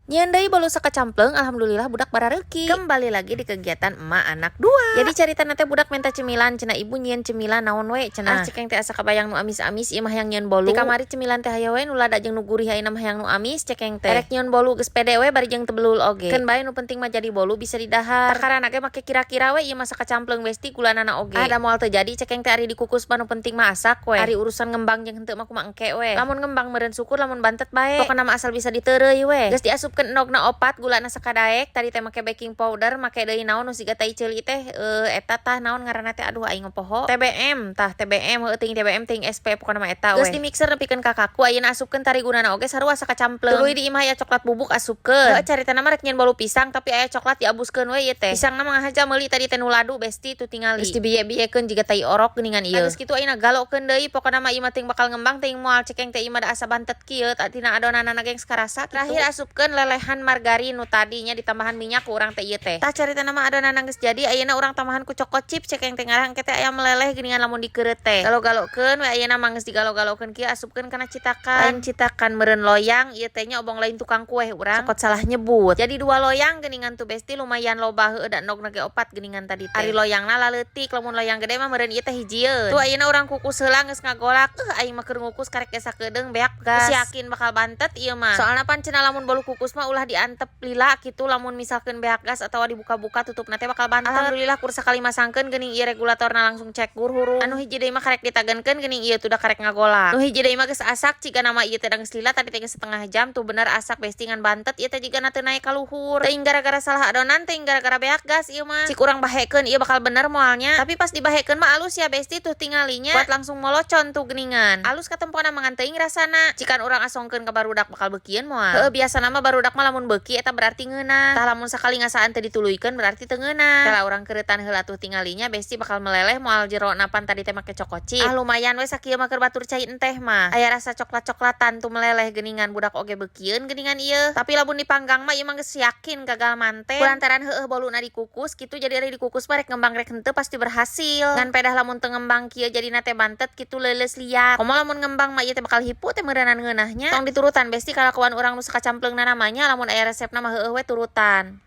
Nyieun deui bolu sakacampleng, alhamdulillah budak barareuki. Kembali lagi di kegiatan emak anak dua. Jadi caritana teh budak minta cemilan, cenah, "Ibu, nyieun cemilan naon we?" cenah. Ah, cekeng teh asa kabayang nu amis-amis, ieu mah hayang nyieun bolu. Di kamari cemilan teh hayo we nu lada jeung nu gurih, ayeuna mah hayang nu amis cekeng teh. Erek nyieun bolu geus pede we bari jeung teu belul oge. Keun bae, nu penting mah jadi bolu bisa didahar. Takarana ge make kira-kira we ieu mah sakacampleng, besti, gulanana oge. Ada moal teu jadi cekeng teh, ari dikukus mah nu penting mah asak we. Ari urusan ngembang jeung henteu mah kumaha engke we. Lamun ngembang meureun syukur, lamun bantet bae. Pokona mah asal bisa diteureuy we. Geus diasupkeun endogna opat, gulana sakadaek, tadi teh make baking powder, make deui naon nu siga tai ceuli teh, eta tah naon ngaranna teh, aduh, aing poho. TBM tah, TBM heueuh, teuing TBM teuing SP, pokona mah eta we. Geus di mixer nepikeun ka kaku, ayeuna asupkeun tariguna oge sarua sakacampleng. Tuluy di imah aya coklat bubuk, asupkeun. Heueuh, caritana mah rek nyieun bolu pisang, tapi aya coklat diabuskeun we ieu teh. Pisangna mah ngahaja meuli tadi teh nu ladu, besti, tuh tingali. Geus dibiye-biyekeun jiga tai orok geuningan ieu. Geus kitu ayeuna galokeun deui, pokona mah ieu mah teuing bakal ngembang teuing moal cekeng teh, ieu mah da asa bantet kieu tina adonanana ge geus karasa kitu. Terakhir asupkeun lelehan margarin nu tadinya ditambahan minyak ku urang teh ieu teh. Tah, caritana mah adonan geus jadi, ayeuna urang tambahan ku choco chip cekeng teh, ngarah engke teh aya meleleh geuningan lamun dikeureut teh. Galo-galokeun we ayeuna mah, geus digalo-galokeun kieu asupkeun kana citakan. Lain citakan, meureun loyang ieu teh nya, obong lain tukang kue urang. Cokot salah nyebut. Jadi dua loyang geuningan tuh, besti, lumayan loba heueuh, da endogna ge opat geuningan tadi teh. Ari loyangna laleutik, lamun loyang gede mah meureun ieu teh hijieun. Tuh, ayeuna urang kukus heula, geus ngagolak. Aing mah keur ngukus karek ge sakedeung beak gas. Geus yakin bakal bantet ieu mah. Soalna pan cenah lamun bolu kukus mah ulah diantep lila kitu, lamun misalkeun beak gas atawa dibuka-buka tutupna teh bakal bantet. Alhamdulillah kur sakali masangkeun geuning ieu regulatorna langsung cekur hurung. Anu hiji deui mah karek ditagenkeun geuning ieu tuh da karek ngagolak. Nu hiji deui mah geus asak cigana mah ieu teh, da geus lila tadi teh, geus setengah jam tuh bener asak, besti, ngan bantet ieu teh jigana teu naik ka luhur. Teuing gara-gara salah adonan, teuing gara-gara beak gas ieu mah. Cik urang bahekeun ieu bakal bener moalnya. Tapi pas dibahekeun mah alus ya, besti, tuh tingalinya. Buat langsung molocon tuh geuningan. Alus katempona mah, ngan teuing rasana. Cikan urang asongkeun ka barudak bakal beukieun moal. Heueuh, biasana mah barudak mah lamun beuki eta berarti ngeunah. Tah, lamun sakali ngasaan teu dituluykeun berarti teu ngeunah. Tah, urang keuretan heula tuh tingalinya, besti, bakal meleleh moal jerona, pan tadi teh make choco chip. Ah, lumayan we sakieu mah keur batur cai enteh mah. Aya rasa coklat-coklatan tuh meleleh geuningan, budak oge beukieun geuningan ieu. Tapi lamun dipanggang mah ieu mah geus yakin gagal manten. Kulantaran heueuh boluna dikukus kitu, jadi ari dikukus mah rek ngembang rek henteu pasti berhasil. Ngan pedah lamun teu ngembang kieu jadina teh bantet kitu, leuleus liat. Komo lamun ngembang mah ieu teh bakal hipu teh meureunan ngeunahnya. Tong diturutan, besti, kalakuan urang nu sakacampleungna namanya, lamun aya resepna mah heueuh we turutan.